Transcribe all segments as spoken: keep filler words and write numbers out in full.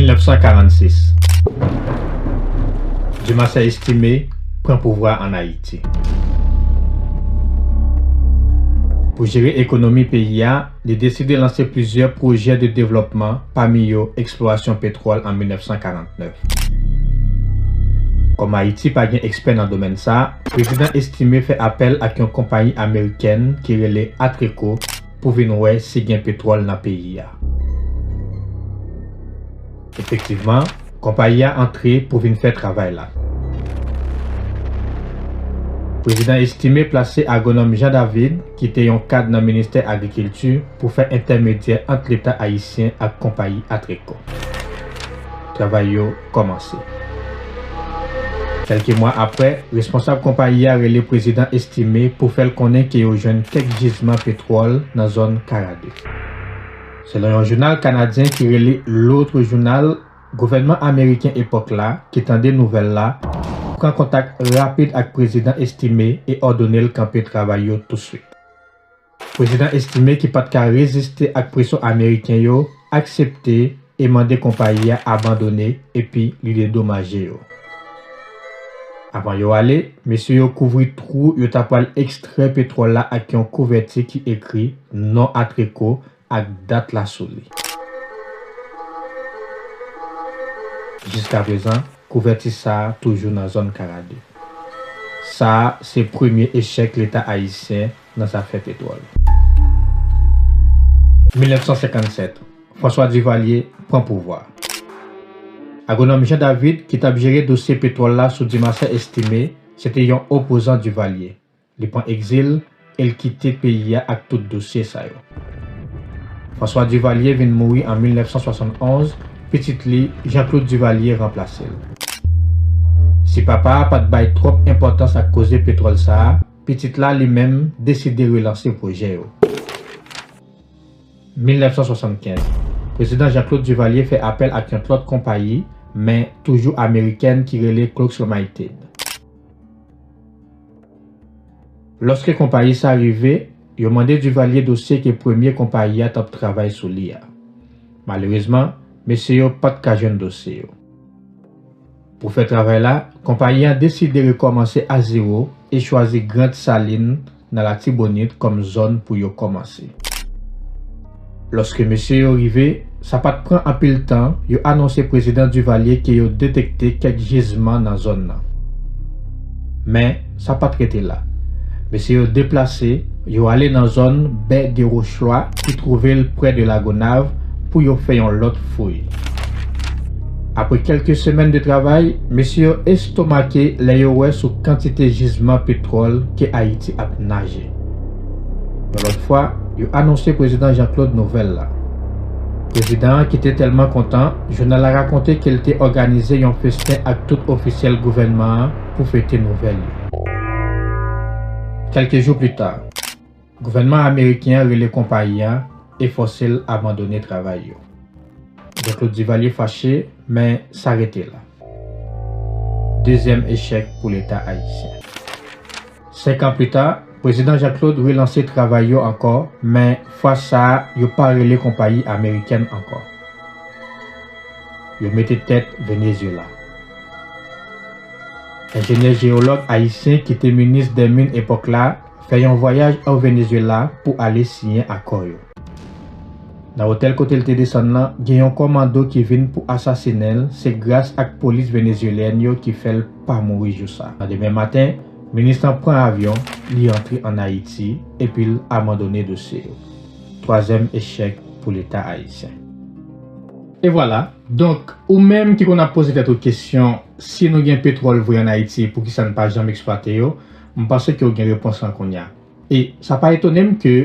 Mil nèf san karannsis. Dumarsais Estimé pran pouvwa ann Ayiti. Pou jere ekonomi peyi a, li deside lanse plizyè pwojè de devlòpman, pami yo eksplorasyon petwòl an mil nèf san karannèf. Kòm Ayiti pa gen ekspè nan domèn sa a, Prezidan Estimé fè apèl ak yon konpayi amerikèn ki rele Atreco pou vin wè si gen petwòl nan peyi a. Efektivman, konpayi a antre pou vin fè travay la. Prezidan Estimé plase agwonòm Jean David, ki te yon kad nan ministè agrikilti, pou fè entèmedyè ant Leta ayisyen ak konpayi Atreco. Travay yo kòmanse. Kèlke mwa apre, responsab konpayi a rele Prezidan Estimé pou fè l konnen ke yo jwenn kèk jizman petwòl nan zòn Karadè. Selon yon jounal kanadyen ki rele L'Autre Journal, gouvènman ameriken epòk la, ki tande nouvèl la, pran kontak rapid ak Prezidan Estimé e òdone l kanpe travay yo touswit. Prezidan Estimé, ki pa t ka reziste ak presyon ameriken yo, aksepte e mande konpayi a abandone epi li dedomaje yo. Avan yo ale, mesye yo kouvri twou yo ta pral ekstrè petwòl la ak yon kouvèti ki ekri non Atreco ak dat la sou li. Jiskaprezan, kouvèti sa a toujou nan zòn Karadè. Sa a se premye echèk Leta ayisyen nan zafè petwòl. Mil nèf san senkannsèt, François Duvalier pran pouvwa. Agwonòm Jean David, ki t ap jere dosye petwòl la sou Dumarsais Estimé, se te yon opozan Duvalier. Li pran egzil e l kite peyi a ak tout dosye sa yo. François Duvalier vin mouri an mil nèf san swasannonz, pitit li, Jean Claude Duvalier, ranplase l. Si papa a pa t bay twòp enpòtans ak koze petwòl sa a, pitit la, li menm, deside relanse pwojè yo. Mil nèf san swasannkenz, Prezidan Jean Claude Duvalier fè apèl ak yon lòt konpayi, men toujou amerikèn, ki rele Cloaks Limited. Lòske konpayi sa rive, yo mande Duvalier dosye ke premye konpayi a t ap travay sou li a. Malerezman, mesye yo pa t ka jwenn dosye yo. Pou fè travay la, konpayi an deside rekòmanse a zewo e chwazi Grande Saline nan Latibonit kòm zòn pou yo kòmanse. Lòske mesye yo rive, sa pa t pran anpil tan, yo anonse Prezidan Duvalier ke yo detekte kèk jizman nan zòn nan. Men, sa pa t rete la. Mesye yo deplase, yo ale nan zòn Baie des Rochelois, ki twouve l prè de Lagonav, pou yo fè yon lòt fouy. Apre kèlke semèn de travay, mesye yo estomake lè yo wè sou kantite jizman petwòl ke Ayiti ap naje. Yon lòt fwa, yo anonse Prezidan Jean Claude nouvèl la. Prezidan an, ki te tèlman kontan, jounal la rakonte ke l te òganize yon festen ak tout ofisyèl gouvènman an pou fete nouvèl yo. Kèlke jou pita, gouvènman ameriken an rele konpayi an e fòse l abandone travay yo. Jean Claude Duvalier fache, men sa rete la. Dezyèm echèk pou Leta ayisyen. Senk an pita, Prezidan Jean Claude relanse travay yo ankò, men fwa sa a, yo pa rele konpayi amerikèn ankò. Yo mete tèt Venezuela. Enjenyè jewològ ayisyen ki te minis dè min epòk la fè yon vwayaj o Venezuela pou ale siyen akò yo. Nan otèl kote l te desann nan, gen yon kòmando ki vin pou asasinen l, se gras ak polis venezuelyèn yo ki fè l pa mouri jou sa. Nan demen maten, minis lan pran avyon, li antre ann Ayiti, epi l abandone dosye yo. Twazyèm echèk pou Leta ayisyen. E vwala. Donk, ou menm ki konn ap poze tèt ou kesyon, si nou gen petwòl vre ann Ayiti, poukisa n pa janm eksplwate yo? M panse ke w gen repons lan kounye a. E sa pa etone m ke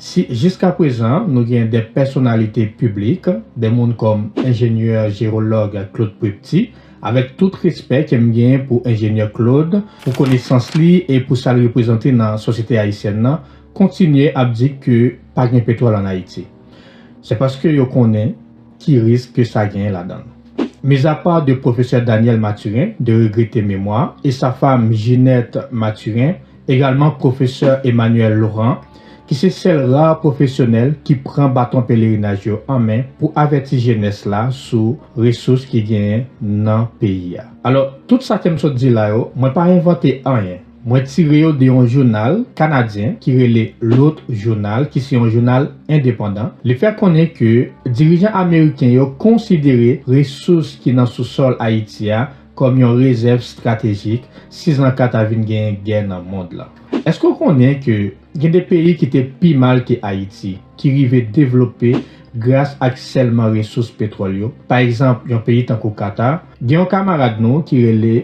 si jiskaprezan nou gen de pèsonalite piblik, de moun kòm enjenyè jewològ Claude Prepty, avèk tout respè ke m genyen pou enjenyè Claude, pou konesans li e pou sa l reprezante nan sosyete ayisyèn nan, kontinye ap di ke pa gen petwòl ann Ayiti. Se paske yo konnen ki risk ke sa genyen ladan l. Mizapa de pwofesè Daniel Mathurin, de regrete memwa, e sa fam Ginette Mathurin, egalman pwofesè Emmanuel Laurent, ki se sèl ra pwofesyonèl ki pran baton pelerinaj yo an men pou avèti jenès la sou resous ki genyen nan peyi a. Alò, tout sa ke m sot di la yo, mwen pa envante anyen. Mwen tire yo de yon jounal kanadyen ki rele L'Autre Journal, ki se yon jounal endepandan. Li fè konnen ke dirijan ameriken yo konsidere resous ki nan sousòl Ayiti a kòm yon rezèv estratejik si zanka ta vin genyen gè nan mond lan. Èske w konnen ke gen de peyi ki te pi mal ke Ayiti, ki rive devlope gras ak sèlman resous petwòl yo? Pa egzanp, yon peyi tankou Qatar, gen yon kamarad nou ki rele